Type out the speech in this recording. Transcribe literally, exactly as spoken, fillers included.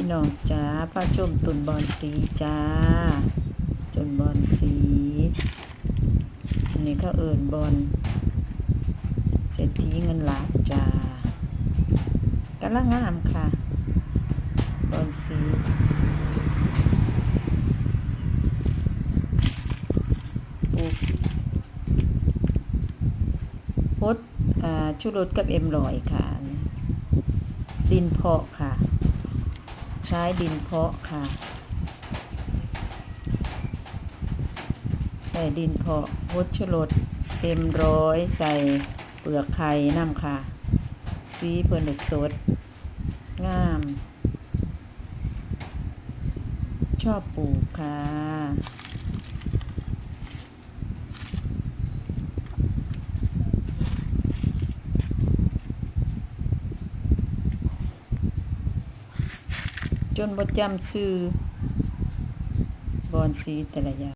พี่น้องจ๋า พาชมต้นบอนสีจ้า ต้นบอนสี อันนี้เขาเอิ้นบอนเศรษฐีเงินล้านจ้า กำลังงามค่ะ บอนสี ปลูก พด อ่า ชูรสกับเอ็มร้อยค่ะ ดินเพาะค่ะ ใช้ดินเพาะค่ะ ใช้ดินเพาะ พดชูรส เอ็มร้อย ใส่เปลือกไข่นำค่ะ สีเพิ่นสด งาม ชอบปลูกค่ะ จนบ่จำชื่อ บอนสีแต่ละอย่าง